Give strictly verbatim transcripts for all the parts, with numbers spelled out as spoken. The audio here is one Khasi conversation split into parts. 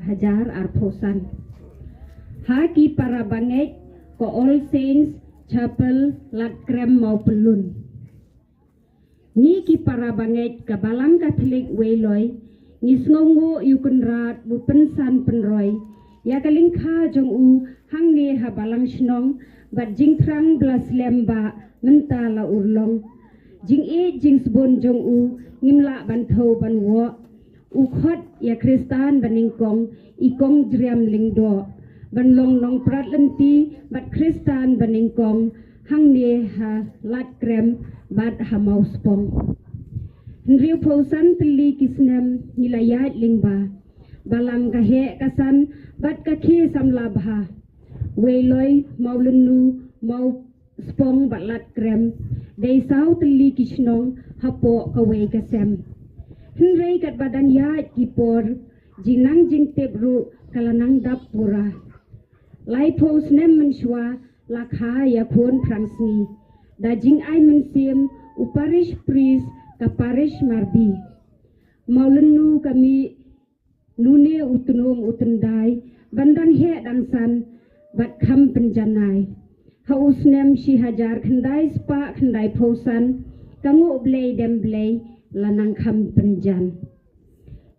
hajar arphew san. Ha ki para bangeit ka All Saints Chapel Ladkrem Mawpyllun. Ngi ki para bangeit ka Balang Katholik Weiloi, ngi sngewnguh ïa u Kynrad ba u pynsan pynroi ïa ka lyngkha jong u hangne ha Balang Shnong bad jingthrang ba la slem ba mynta la urlong. Jingïeit jingsbun jong u ngim lah ban thew ban woh. U khot ïa Khristan ba nyngkong i Kong Jriam Lyngdoh ban long nongprat lynti bad Khristan ba nyngkong hangne ha Ladkrem bad ha Mawspong. Hynriewphew san tylli ki snem ngi la ïaid lyngba. Balang ka heh ka san bad ka khie samla bha. Weiloi, Mawlynnu, Maw Spong bad Ladkrem, dei saw tylli ki shnong hapoh kawei ka sem. Hynrei katba dang ïaid ki por, jingnang jingtip ruh ka la nang dap pura. Laiphew snem mynshuwa la kha ïa khun phrangsngi da jingai mynsiem u parish priest ka parish Marbi. Mawlynnu ka mih nune u tnum u tyndai ban dang heh dang san bad kham pynjanai. Ha u snem shi hajar khyndai spah khyndaiphew san ka nguh blei dem blei la nang kham pynjan.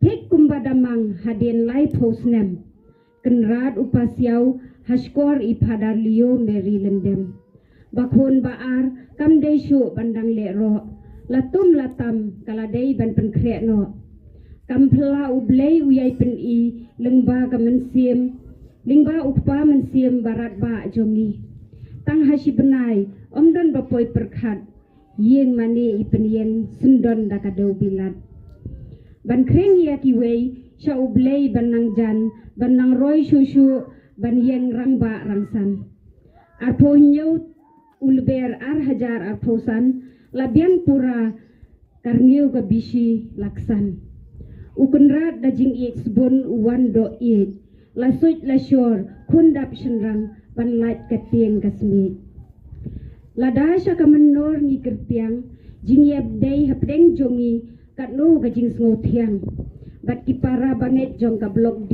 Thik kumba da mang hadien laiphew snem, Kynrad u pasiaw ha shkor i Phadar Leo Mary Lyndem. Ba khun ba ar kam dei shuh ban dang leh roh, la tum la tam ka la dei ban pynkhreh noh. Kam phylla U Blei u ïai pyni lyngba ka mynsiem, lyngba u kpa mynsiem ba radbah jong ngi. Tang ha shi bnai ym don ba poi pyrkhat, ïing mane i pynïeng syndon da ka dew bilat. Ban khring ïa kiwei sha U Blei ban nang jan, ban nang roi shuh shuh, ban ïeng rangbah rangsan. Arphew hynñiew u Lber ar hajar arphew san la biang pura ka rngiew ka bishi la ksan. U Kynrad da jingïeit sbun u wan doh ïeit, la suit la shor khun dap shynrang ban lait ka tieng ka smiej. Lada sha ka mynnor ngi kyrtiang, jingïap dei hapdeng jong ngi katno ka jingsngew thiang. Bad ki para bangeit jong ka Block D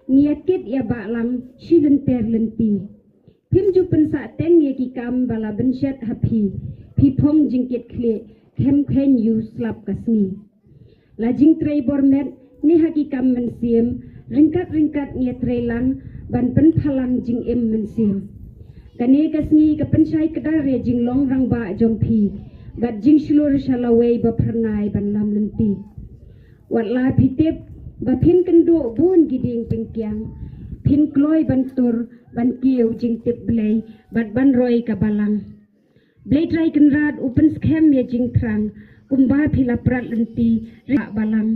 ngi ïa kit ïa Balang shi lynter lynti. Phim ju pynsah teng ïa ki kam ba la bynshet ha phi, phi phong jingkit khlieh, khem kheiñ ïa u slap ka sngi. La jingtrei bor met ne ha ki kam mynsiem, ryngkat ryngkat ngi ïa trei lang ban pynphalang jingim mynsiem. Kane ka sngi ka pynshai kdar ïa jinglong rangbah jong phi bad jingshlur sha lawei ba phyrnai ban lam lynti. Wat la phi tip ba phin kynduh bun ki dieng pynkiang, phin kloi ban tur ban kiew jingtip Blei bad ban roi ka Balang. Blei Trai Kynrad u pynskhem ïa jingthrang kumba phi la prat lynti ri Balang.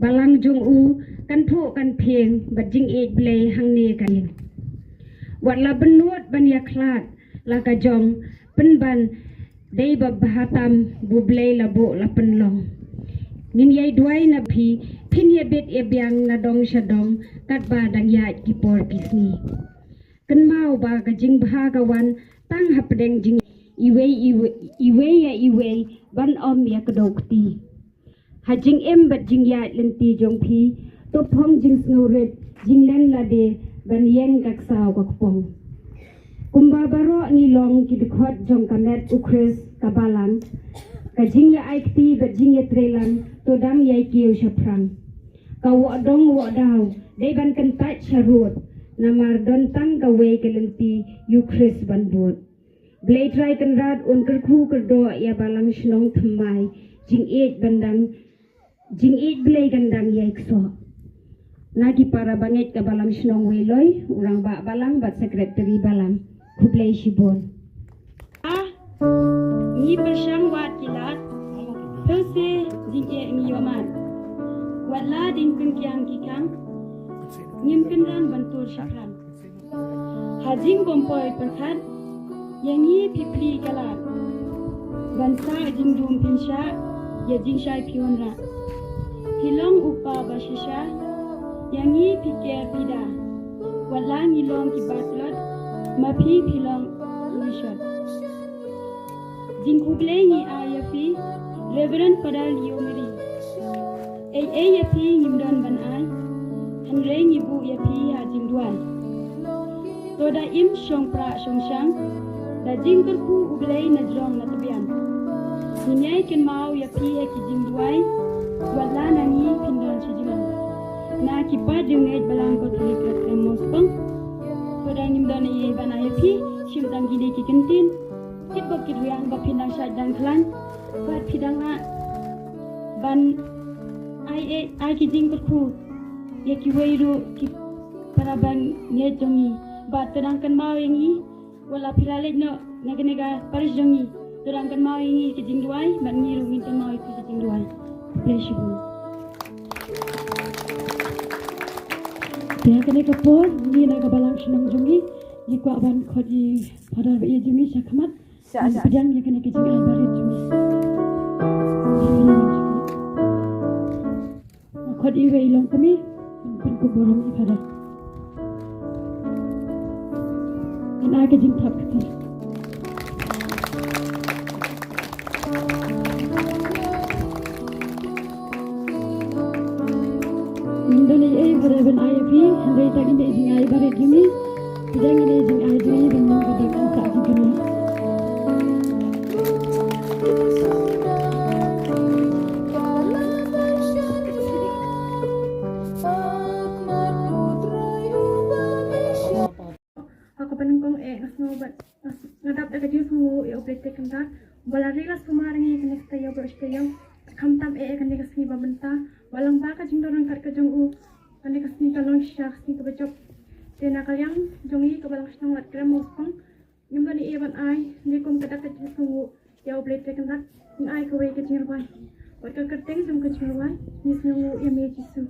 Balang jong u kan phuh kan phieng bad jingïeit Blei hangne ka ïing. Wat la bynnud ban ïa khlad la ka jong pynban dei ba bha tam ba U Blei la buh la pynlong. Ngin ïai duwai na phi, phin ïa bit ïa biang na dong sha dong katba dang ïaid ki por ki sngi. Kynmaw ba ka jingbha ka wan tang hapdeng jing iwei iwei, iwei ïa iwei ban ym ïa kdew kti. Ha jingim bad jingïaid lynti jong phi, to phong jingsngewrit, jinglen lade ban ïeng ka ksaw ka kpong. Kumba baroh ngi long ki dkhot jong ka met U Khrist ka Balang, ka jingïa ai kti bad jingïatreilang to dang ïai kiew shaphrang. Ka woh dong woh daw dei ban kyntait sharud, namar don tang kawei ka lynti, U Khrist ban bud. Blei Trai Kynrad un kyrkhu kyrdoh ïa Balang Shnong thymmai, jingïeit ban dang, jingïeit Blei kan dang ïai ksoh. Na ki para bangeit ka Balang Shnong Weiloi, u Rangbah Balang bad Secretary Balang, khublei shibun. Ah, ngi pyrshang wad ki lad, pyrse jingeh ngi ïohmad. Wat la dang pynkiang ki kam, ngim kynran ban tur shaphrang. Ha jingbym poi pyrkhat, ïa ngi phi plie ka lad. Ban sah jingdum pynshah, ïa jingshai phi wanrah. Phi long u kpa ba shisha, ïa ngi phi ker phi da. Wat la ngi long ki batlot, ma phi phi long u rishot. Jingkhublei ngi ai ïa phi, Reverend Father Leo Mary. Ei ei ïa phi ngim don ban ai. Hynrei ngi buh ïa phi ha jingduwai. To da im shongpra shongshang, da jingkyrkhu U Blei na jrong na tbian. Ngin ïai kynmaw ïa phi ha ki jingduwai, wat la na ngi phin don sha jrong. Na ki paid riewngeit Balang Katholik Khristien Mawspong. To da ngim don ei ei ban ai ïa phi, shim tang kine ki kyntien. Kit ba kit riang ba phin dang shait dang khlaiñ. Bad phi dang lah ban ai ei ai ki jingkyrkhu ïa kiwei ruh ki para bangeit jong ngi. Bad to dang kynmaw ïa ngi, wat la phi la leit noh na kane ka parish jong ngi, to dang kynmaw ïa ngi ki jingduwai, bad ngi ruh ngin kynmaw ïa phi ki jingduwai. Khublei shibun. Te ha kane ka por ngi na ka balang shnong jong ngi, ngi kwah ban khot ïa Father ba ïeit jong ngi sha khmat. Sha, sha. Pdiang ïa kane ka jingai barit jong ngi. Khot iwei i longkmie ban pynkup burom ïa Father. Ngan ai ka jingthap kti. Ngim don ei ei ba dei ban ai ïa phi, hynrei tang ine i jingai barit jong ngi. Pdiang ine i jingai jong ngi ban long ka dak ka jingkyrmen. Ha kaba nyngkong eh nga sngew bad nga dap da ka jingsngewnguh ïa U Blei Trai Kynrad uba la ri la sumar ïa ngi kane ka taïew baroh shi taïew. Khamtam eh ïa kane ka sngi ba mynta ba lang ba ka jingdon ryngkat ka jong u. Kane ka sngi ka long shisha ka sngi kaba jop. Te na ka liang jong ngi ka balang shnong Ladkrem Mawspong, ngim don ei ei ban ai ne kum ka dak ka jingsngewnguh ïa U Blei Trai Kynrad, ngi ai kawei ka jingrwai. Bad ka kyrteng jong ka jingrwai, Ngi Sngewnguh Ïa Me Jisu.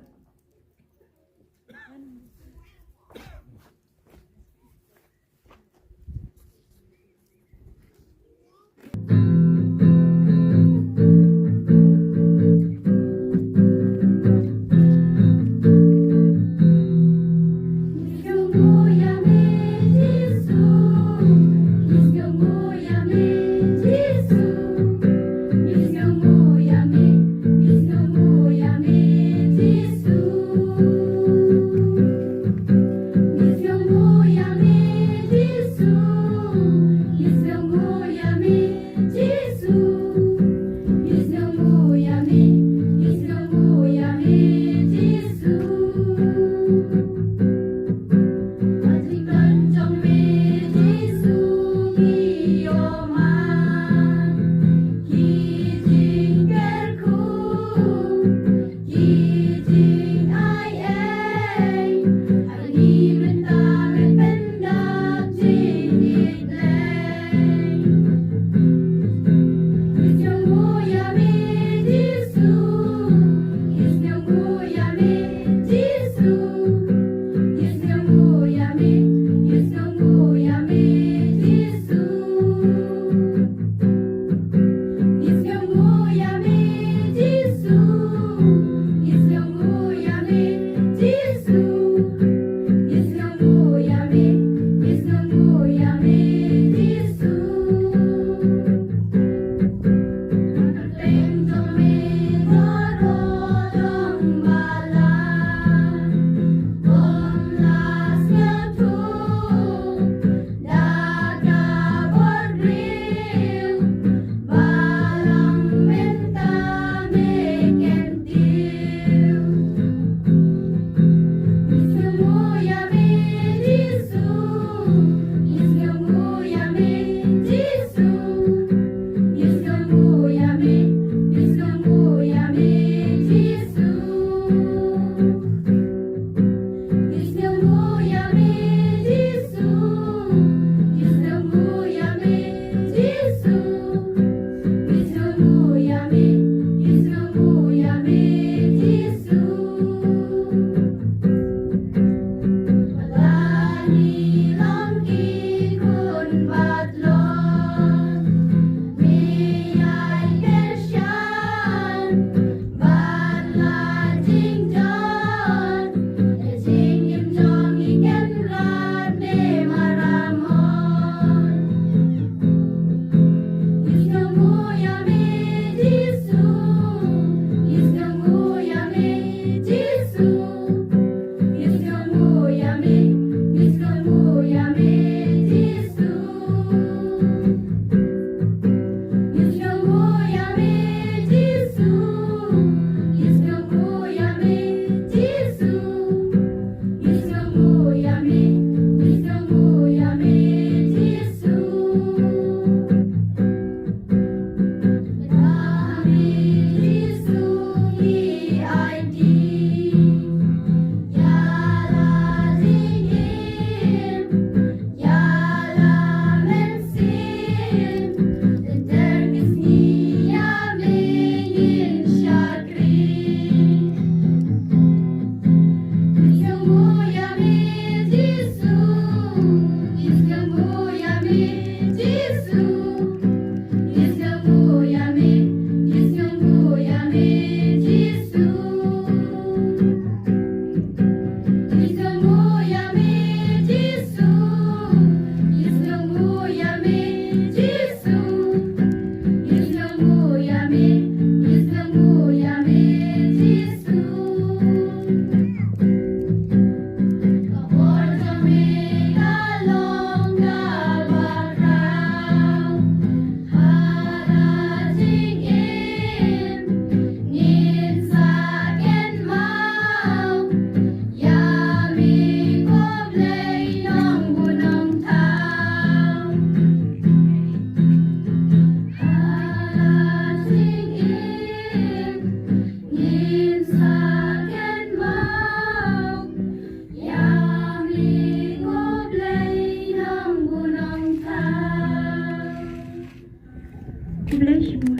Khublei shibun.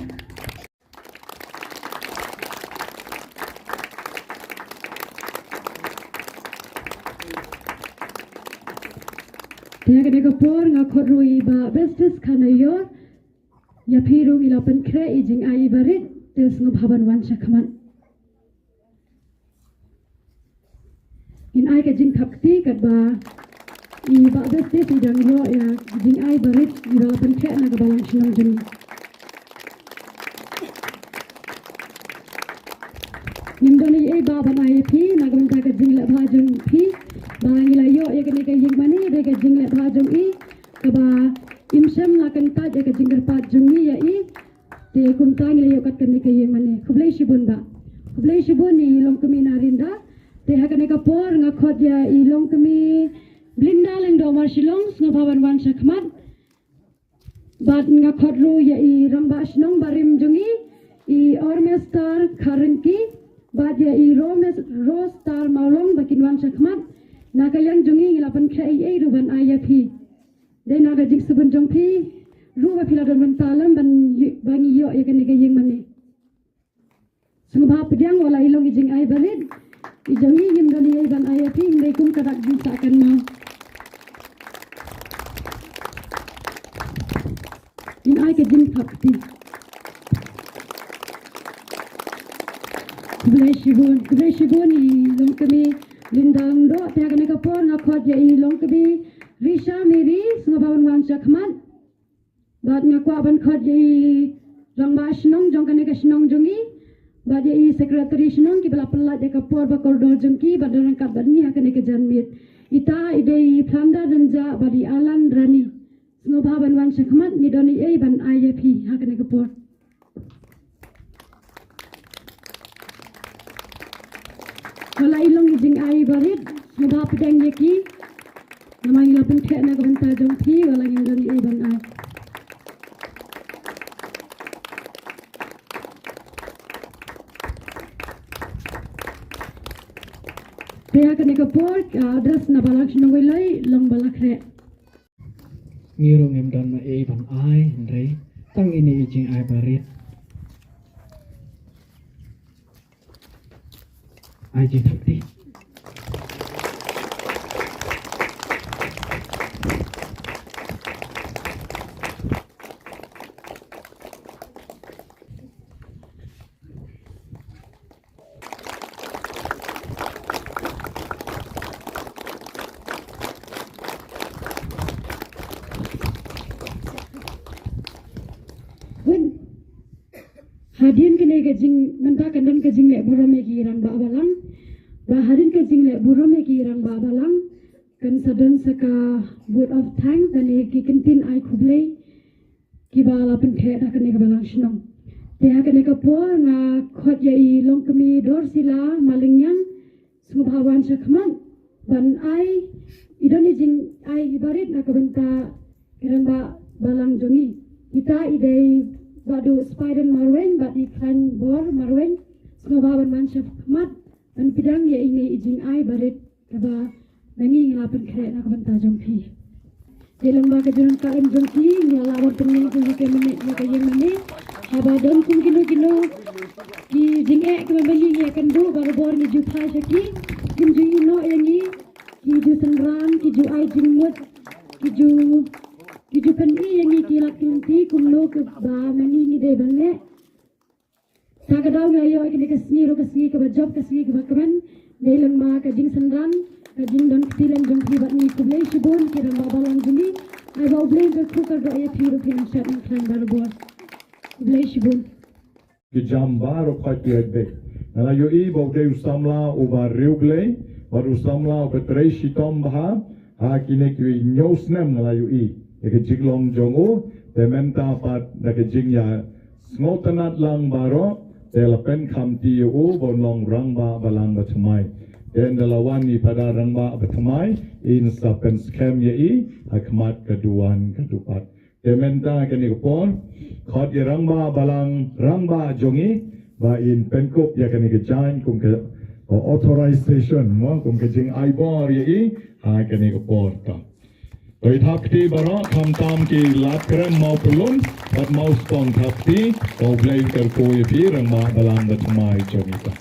Te ha kane ka por nga khot ruh ïa i Bah Bestis Kharnaior, ïa phi ruh ngi la pynkhreh ïa i jingai barit, te sngewbha ban wan sha khmat. Ngin ai ka jingthap kti katba i Bah Bestis i dang ïoh ïa i jingai barit iba la pynkhreh na ka balang shnong jong ngi. Ngim don ei ei bah ban ai ïa phi na ka bynta ka jingleh bha jong phi, ba ngi la ïoh ïa kane ka ïing mane da ka jingleh bha jong i, kaba im shym la kyntait ïa ka jingkyrpad jong ngi ïa i. Te kumta ngi la ïoh kat kane ka ïing mane. Khublei shibun bah. Khublei shibun i longkmie Narinda. Te ha kane ka por nga khot ïa i longkmie Blinda Lyngdoh Marshillong, sngewbha ban wan sha khmat. Bad nga khot ruh ïa i rangbah shnong barim jong ngi, i Ormestar Kharryngki, bad ïa i Romes-, Rostar Mawlong ba kin wan sha khmat. Na ka liang jong ngi ngi la pynkhreh ei ei ruh ban ai ïa phi. Dei na ka jingsbun jong phi ruh ba phi la don bynta lem ban ï-, ba ngi ïoh ïa kane ka ïing mane. Sngewbha pdiang, wat la i long i jingai barit, i jong ngi ngim don ei ei ban ai ïa phi, hynrei kum ka dak jingsah kan maw. Ngin ai ka jingthap kti. Khublei shibun, khublei shibun i longkmie Blinda Lyngdoh. Te ha kane ka por nga khot ïa i longkmie Risha Mary, sngewbha ban wan sha khmat. Bad nga kwah ban khot ïa i rangbah shnong jong kane ka shnong jong ngi, bad ïa i secretary shnong kiba la pynlait ïa ka por bad kordor jong ki ban don ryngkat bad ngi ha kane ka janmiet. Ita i dei i Phlanda Rynjah bad i Alan Rani. Sngewbha ban wan sha khmat, ngi don ei ei ban ai ïa phi ha kane ka por. Wat la i long i jingai barit, sngewbha pdiang ïa ki. Namar ngi la pynkhreh na ka bynta jong phi, wat la ngim don ei ei ban ai. Te ha kane ka por, ka address na balang shnong Wailai long ba la khreh. Ngi ruh ngim don ei ei ban ai, hynrei tang ine i jingai barit. Ai jingthap kti. Hadien kane ka jing, mynta kan don ka jingleh burom ïa ki rangbah balang. Ba hadien ka jingleh burom ïa ki rangbah balang, Kan sa don sa ka vote of thanks, da ne ki kyntien ai khublei kiba la pynkhreh da kane ka balang shnong. Te ha kane ka por nga khot ïa i Longkmie Dorsila Malingyang, sngewbha wan sha khmat ban ai, i don i jingai i barit na ka bynta ki rangbah balang jong i. Kita i dei Bah Duh Spider Marwein bad i Khlaiñ Bor Marwein, sngewbha ban wan sha khmat ban pdiang ïa ine i jingai barit kaba nangi ngi la pynkhreh na ka bynta jong phi. Te lyngba ka jingkren ka em jong ki, ngi la wan pynïeng kum ki mynne ïa ka ïing mane. Haba don kum kino kino ki jingeh kiba ma ngi ngi ïakynduh, barabor ngi ju phai sha ki. Kim ju ïehnoh ïa ngi, ki ju synran, ki ju ai jingmut, ki ju, ki ju pyni ïa ngi ki lad ki lynti kumno kiba ma ngi ngi dei ban leh. Sa ka daw nga ïoh ïa kane ka sngi ruh ka sngi kaba jop, ka sngi kaba kmen. Dei lyngba ka jingsynran, ka jingdon kti lem jong phi bad ngi. Khublei shibun ki rangbah balang jong ngi. Ai ba U Blei un kyrkhu kyrdoh ïa phi ruh phi nang shet nang khlaiñ barabor. Khublei shibun. Ki jam baroh khoit ïa bek. Nga la ïohi ba u dei u samla uba riewblei bad u samla uba trei shitom bha. Ha kine ki hynñiew snem nga la ïohi ïa ka jinglong jong u. Te mynta pat da ka jingïa sngewtynnad lang baroh, te la pynkhamti ïa u ba un long rangbah balang bathymmai. Te ynda la wan i pada rangbah bathymmai, in sa pynskhem ïa i ha khmat ka duwan ka dupat. Te mynta kane ka por, khot ïa rangbah balang, rangbah jong i, ba in pynkup ïa kane ka jaiñ kum ka, ka authorization, mo, kum ka jingai bor ïa i ha kane ka por ta. To ïa thap kti baroh, khamtam ki lad krem mawpyllun bad mawspong, thap kti. Ko Blei kyrkhu ïa phi rangbah balang bathymmai jong i ta.